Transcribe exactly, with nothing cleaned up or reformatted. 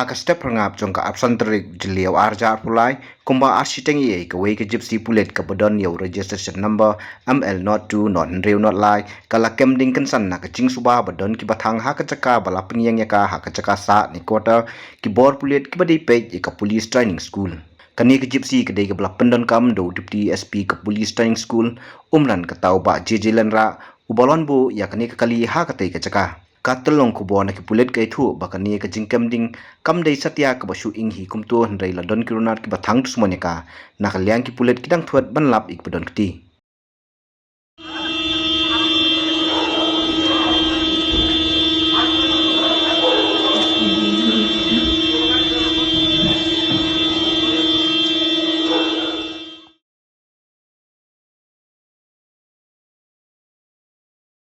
Ha ka step phra ngap jong ka arphew san tarik Jylliew arhajar arphew lai, kumba ar shiteng eiei, kawei ka Gypsy pulit kaba don ïa u registration number M L not two not hynriew not lai, ka la kem ding kynsan na ka jingsuba ba don kiba thang ha ka jaka ba la pynïeng ïa ka ha ka jaka sah ne quarter ki bor pulit kiba dei peit ïa ka Police Training School. Kane ka Gypsy ka dei kaba la pyndonkam da u Deputy S P ka Police Training School, um Rann Kataw, Bah J J Lynrah, uba la wan buh ïa kane ka kali ha katei ka jaka. Ka tyllong khubor na ki pulit ka ïathuh ba kane ka jingkem ding kam dei satia kaba shu ing hi kumto, hynrei la don ki runar kiba thang dusmon ïa ka. Na ka liang ki pulit ki dang thuid ban lap ïa kiba don kti.